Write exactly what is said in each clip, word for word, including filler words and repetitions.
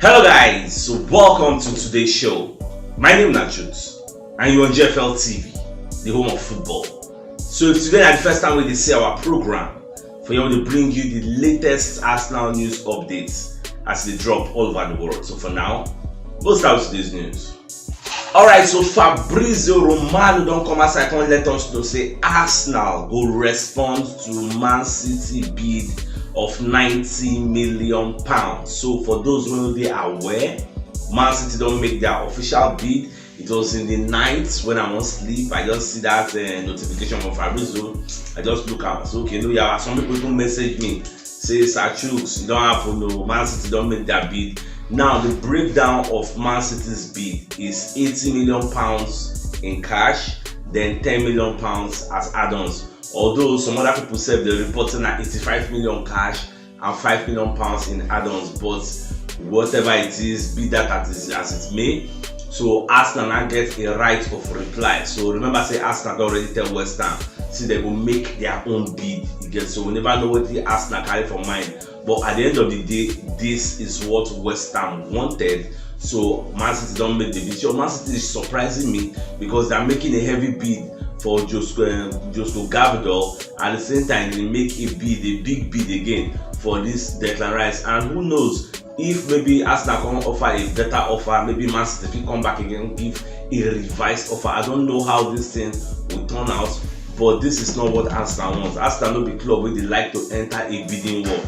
Hello guys, so welcome to today's show. My name na Truth and you're on G F L T V, the home of football. So if today na the first time wey you dey see our program, for here we dey bring you the latest Arsenal news updates as they drop all over the world. So for now, we'll start with today's news. Alright, so Fabrizio Romano don come outside come let us know say Arsenal go respond to Man City bid of ninety million pounds. So for those wey no dey aware, Man City don make their official bid. It was in the night when I wan sleep, I just see that uh, notification from Fabrizio. I just look am say, okay, no yawa. Some people even message me say, Sir Chuks, e don happen o, Man City don make their bid. Now the breakdown of Man City's bid is eighty million pounds in cash, then ten million pounds as add-ons. Although some other people sef dey report say na eighty-five million cash and five million pounds in add-ons, but whatever it is, be that as it, as it may. So Arsenal now get a right of reply. So remember say Arsenal don already tell West Ham say they go make their own bid. You get, so we never know what the Arsenal carry for mind. But at the end of the day, this is what West Ham wanted. So Man City don make the bid. So Man City is surprising me because they're making a heavy bid for Josko, um, Josko Gvardiol. At the same time, they make a bid, a big bid again for this Declan Rice. And who knows if maybe Arsenal come offer a better offer, maybe Man City fit come back again, give a revised offer. I don't know how this thing will turn out, but this is not what Arsenal wants. Arsenal no be club wey dey like to enter a bidding war.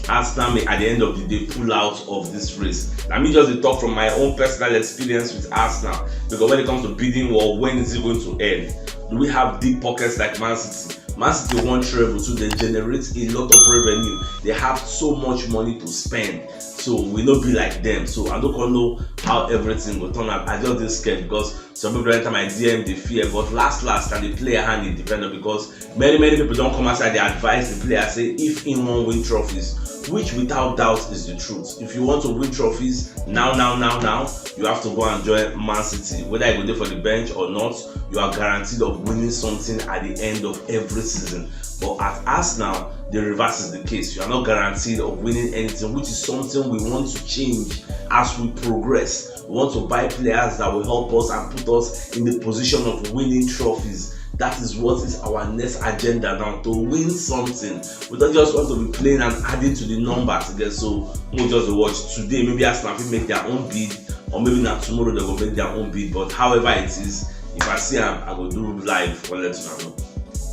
Arsenal may at the end of the day pull out of this race. Na me just dey talk from my own personal experience with Arsenal, because when it comes to bidding war, when is it going to end? Do we have deep pockets like Man City? Man City wan treble, so they generate a lot of revenue. They have so much money to spend. So we no be like them. So I no come know how everything go turn out. I just dey scared because some people don enter my D M dey fear. But last last, na the player hand e depend on, because many many people don come outside dey advise the player say if he wan win trophies, which without doubt is the truth. If you want to win trophies now now now now, you have to go and join Man City. Whether you go dey for the bench or not, you are guaranteed of winning something at the end of every season. But at Arsenal, the reverse is the case. You are not guaranteed of winning anything, which is something we want to change as we progress. We want to buy players that will help us and put us in the position of winning trophies. That is what is our next agenda now, to win something. We don't just want to be playing and adding to the numbers again. So we'll just watch today. Maybe Arsenal fit make their own bid, or maybe na tomorrow they go make their own bid. But however it is, if I see am, I go do live for let una know.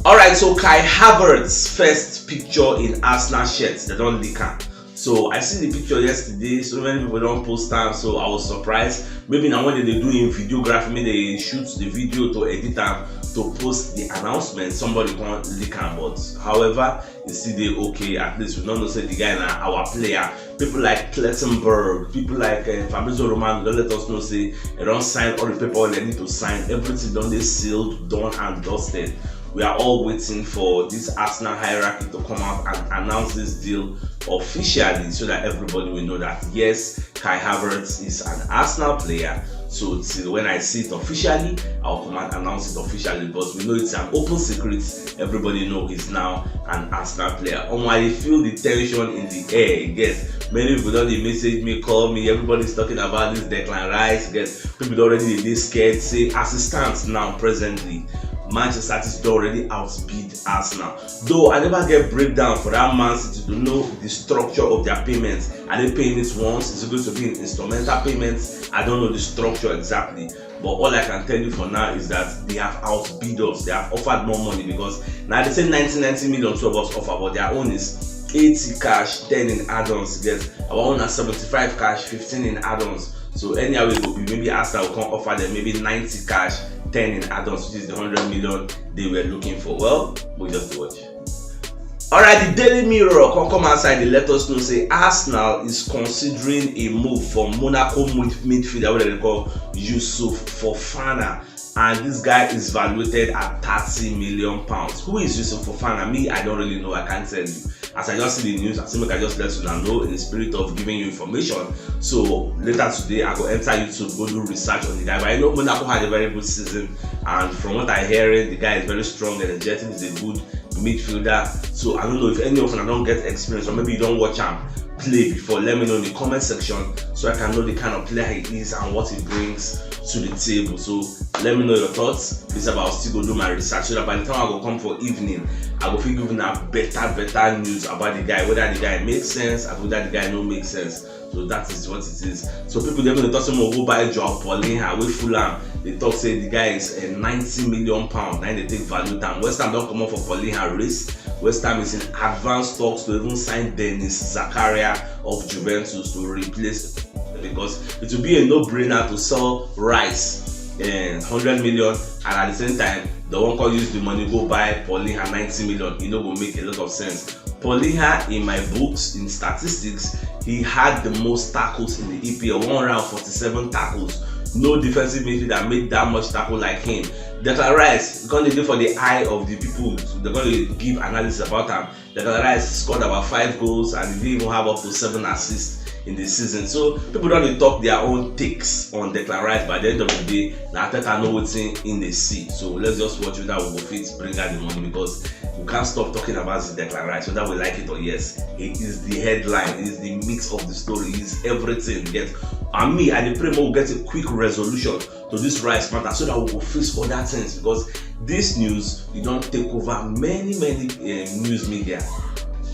Alright, so Kai Havertz first picture in Arsenal shirt, they don leak am. So I see the picture yesterday. So many people don post am, so I was surprised. Maybe na when they dey do im videography, make they shoot the video to edit am to post the announcement, somebody come leak am. But however, e still dey okay. At least we don know say the guy na our player. People like Clattenburg, people like uh, Fabrizio Romano don let us know say they don sign all the paper wey they need to sign. Everything don dey sealed, done and dusted. We are all waiting for this Arsenal hierarchy to come out and announce this deal officially, so that everybody will know that yes, Kai Havertz is an Arsenal player. So till when I see it officially, I'll come and announce it officially. But we know it's an open secret. Everybody know he's now an Arsenal player. Omo, I feel the tension in the air. Yes, many people don dey message me, call me. Everybody's talking about this Declan Rice. Yes, people don already dey scared. Say as it stands now, presently, Manchester City don already outbid Arsenal. Though I never get breakdown for that Man City to know the structure of their payments. Are they paying it once? Is it going to be in instrumental payments? I don't know the structure exactly. But all I can tell you for now is that they have outbid us. They have offered more money, because now they say ninety, ninety million, two of us offer, but their own is eighty cash, ten in add-ons. Get our own at seventy-five cash, fifteen in add-ons. So anyhow it go be, maybe Arsenal will come offer them maybe ninety cash, ten in add-ons, which is the hundred million they were looking for. Well, we'll just watch. Alright, the Daily Mirror come come outside dey let us know say Arsenal is considering a move for Monaco mid- midfielder wey dem dey call Youssouf Fofana, and this guy is valuated at thirty million pounds. Who is Youssouf Fofana? Me, I don't really know. I can't tell you. As I just see the news, I say make I just let una know in the spirit of giving you information. So later today, I go enter YouTube, go do research on the guy. But I know Monaco had a very good season, and from what I hearing, the guy is very strong, energetic, is a good midfielder. So I don't know if any of una don get experience, or maybe you don watch am. play before, let me know in the comment section so I can know the kind of player he is and what he brings to the table. So let me know your thoughts. This about still go do my research so that by the time I go come for evening, I go feel given a better, better news about the guy, whether the guy makes sense and whether the guy no make sense. So that is what it is. So people, they're going to talk some more, go buy Joao Paulinho with Fulham. They talk say the guy is a ninety million pound. Now they take value time. West Ham don't come up for Paulinho race. West Ham is in advanced talks to even sign Dennis Zakaria of Juventus to replace, because it will be a no-brainer to sell Rice and hundred million, and at the same time they won't call use the money go buy Paulinho ninety million. It no go make a lot of sense. Paulinho, in my books, in statistics, he had the most tackles in the E P L, one hundred forty-seven tackles. No defensive midfielder made that much tackle like him. Declan Rice, gonna do for the eye of the people. They're gonna give analysis about him. Declan Rice scored about five goals and he didn't even have up to seven assists in the season. So people don't talk their own takes on Declan Rice. By the end of the day, now Arteta know what's in, in the sea. So let's just watch whether we go fit bring out the money, because we can't stop talking about this Declan Rice, whether we like it or yes. It is the headline, it is the mix of the story, it is everything. Get and me, I dey pray more we get a quick resolution to this Rice matter so that we go face other things, because this news, you don't take over many, many uh, news media.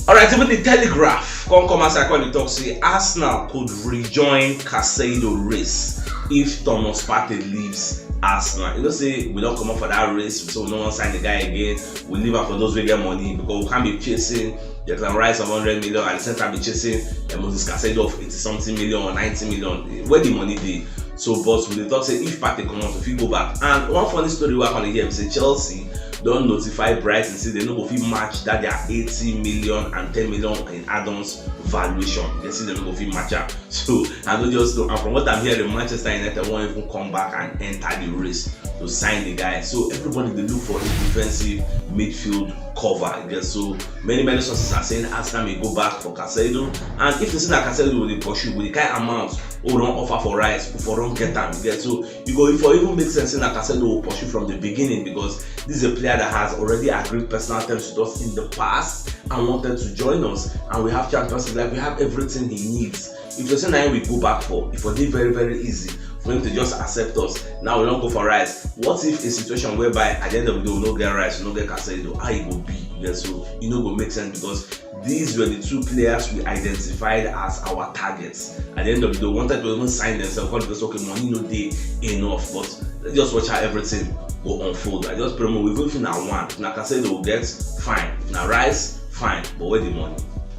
All right, even the Telegraph come come as I call the talk say Arsenal could rejoin Casado race if Thomas Partey leaves Arsenal. You know say we don't come up for that race, so we don't want sign the guy again. We leave am for those wey get money, because we can't be chasing Declan Rice of hundred million and the same time be chasing uh, Moses Casado of eighty something million or ninety million. Where the money be? So, but we dey talk say if Partey come out, if he go back. And one funny story we I hear say Chelsea don't notify Brighton say they no go fit match that their eighty million and ten million in add-ons valuation. They say they no go fit match up. So I don't just know. And from what I'm hearing, Manchester United won't even come back and enter the race to sign the guy. So everybody they look for a defensive midfield cover. I guess so. Many many sources are saying Arsenal may go back for Casado, and if they say that Casado will pursue with the kind amount who don't offer for Rice, who for don't get them. I guess so. You go if for even make sense that Casado will pursue from the beginning, because this is a player that has already agreed personal terms with us in the past and wanted to join us, and we have Champions League, like we have everything he needs. If you say now we go back for, if for dey very very easy for him to just accept us, now we don't go for Rice. What if a situation whereby at the end of the day we no get Rice, we no get Casado? How e go be? Yeah, so e no go make sense, because these were the two players we identified as our targets. At the end of the day, we wanted to even sign themselves because okay, money no dey enough, but let's just watch how everything go unfold. I just pray more. If na one, if na Casado we get, fine. If na Rice, fine. But where the money?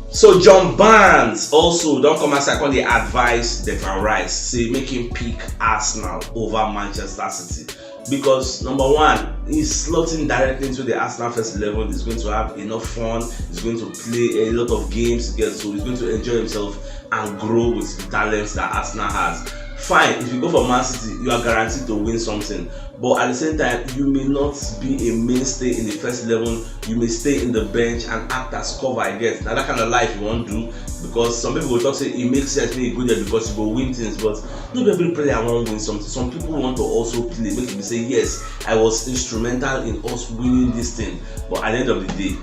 So John Barnes also don't come as I call the advice Declan Rice say make him pick Arsenal over Manchester City, because number one, he's slotting directly into the Arsenal first eleven. He's going to have enough fun. He's going to play a lot of games. Get so he's going to enjoy himself and grow with the talents that Arsenal has. Fine, if you go for Man City, you are guaranteed to win something. But at the same time, you may not be a mainstay in the first eleven. You may stay in the bench and act as cover against. Now that kind of life you won't do, because some people will talk say it makes sense when you go there because you go win things. But not every player won't win something. Some people want to also play. Make me say yes, I was instrumental in us winning this thing. But at the end of the day,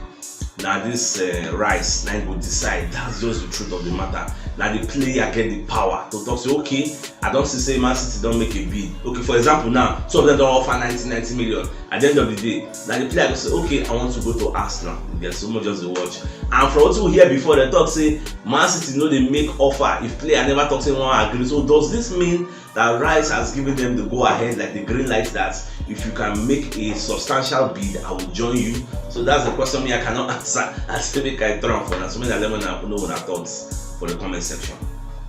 now this uh, Rice now go decide. That's just the truth of the matter. Now the player get the power to talk say okay, I don't see say Man City don't make a bid. Okay, for example now, two of them don't offer ninety, ninety million. At the end of the day, now the player go say okay, I want to go to Arsenal. There's so much just to watch. And from what we hear before, they talk say Man City know they make offer if player never talk say one agree. So does this mean that Rice has given them the go ahead, like the green light that if you can make a substantial bid, I will join you? So that's the question me I cannot answer. I still make I turn for now. So many lemon and no one thoughts for the comment section.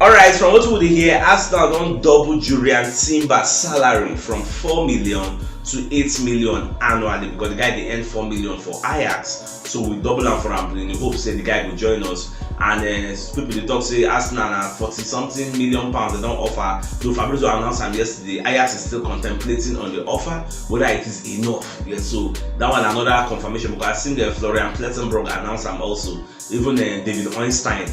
All right, from what we hear, Arsenal don't double Jurrien Timber's salary from four million to eight million annually, because the guy they earn four million for Ajax. So we double am for am in the hope say the guy will join us. And uh, people they talk say Arsenal na forty something million pounds they don't offer. Though Fabrizio announced am yesterday, Ajax is still contemplating on the offer, whether it is enough. Yes, so that one another confirmation, because I think uh, Florian Plettenberg announced am also, even uh, David Ornstein.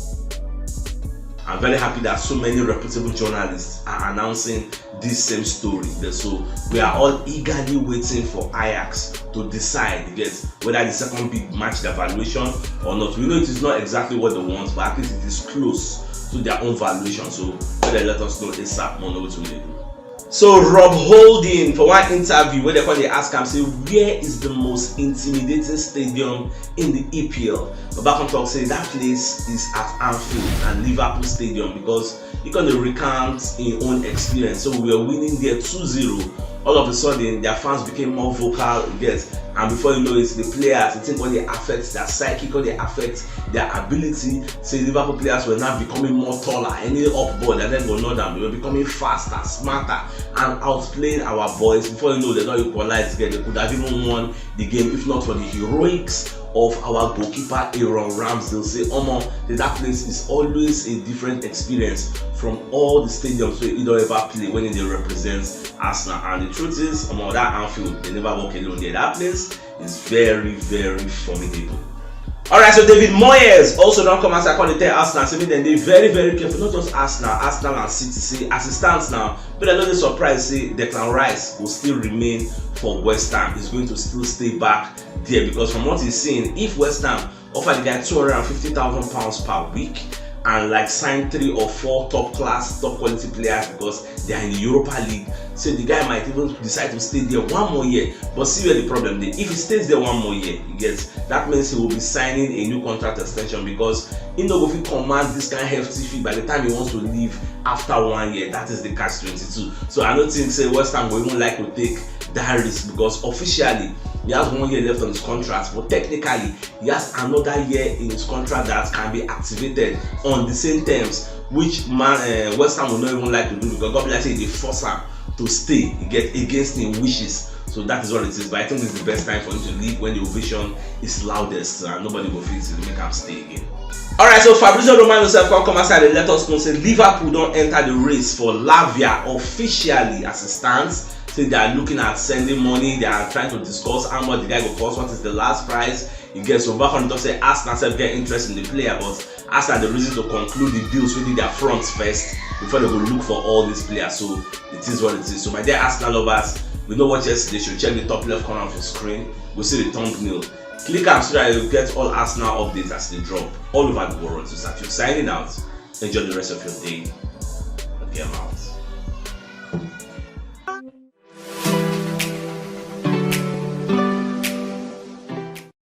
I'm very happy that so many reputable journalists are announcing this same story. So we are all eagerly waiting for Ajax to decide, you get, whether the second bid match their valuation or not. We know it is not exactly what they want, but at least it is close to their own valuation. So let us know ASAP more, know what we do. So Rob Holding, for one interview wey dem come dey ask am say where is the most intimidating stadium in the E P L, Baba come talk say that place is at Anfield and Liverpool Stadium, because he come dey recount him own experience. So we were winning there two zero. All of a sudden, their fans became more vocal, you get, and before you know it, the players, the thing come dey affect their psyche, come dey affect their ability. Say Liverpool players were now becoming more taller. Any up ball, their leg go knock down. They were becoming faster, smarter, and outplaying our boys. Before you know, they don equalize again. They could have even won the game if not for the heroics of our goalkeeper Aaron Ramsdale. Say, omo, say that place is always a different experience from all the stadiums wey he don ever play when he dey represent Arsenal. And the truth is, omo, that Anfield, they never walk alone there. That place is very, very formidable. Alright, so David Moyes also don come outside come dey tell Arsenal say make dem dey very, very careful. Not just Arsenal, Arsenal and City. Say as it stands now, but I no dey surprised say Declan Rice go still remain for West Ham. He's going to still stay back there, because from what he's saying, if West Ham offer the guy two hundred and fifty thousand pounds per week and, like, sign three or four top class, top quality players because they are in the Europa League, so the guy might even decide to stay there one more year. But see where the problem dey. If he stays there one more year, you get, that means he will be signing a new contract extension, because he no go fit command this kind hefty fee by the time he wants to leave after one year. That is the catch twenty-two. So I don't think say West Ham go even like to take that risk, because officially he has one year left on his contract, but technically he has another year in his contract that can be activated on the same terms, which man, uh, West Ham will not even like to do, because God bless say they force him to stay, you get, against him wishes. So that is what it is. But I think it's the best time for him to leave when the ovation is loudest, and nobody go fit to make him stay again. Alright, so Fabrizio Romano sef come come outside and let us know say Liverpool don enter the race for Lavia officially as it stands. Say they are looking at sending money, they are trying to discuss how much the guy go cost, what is the last price. You get, so back on the talk say Arsenal sef get interest in the player, but Arsenal the reason to conclude the deals with their fronts first before they go look for all these players. So it is what it is. So my dear Arsenal lovers, we know what yesterday. Should check the top left corner of your screen. We see the thumbnail. Click am so that you get all Arsenal updates as they drop all over the world. So Satio signing out. Enjoy the rest of your day. Okay, I'm out.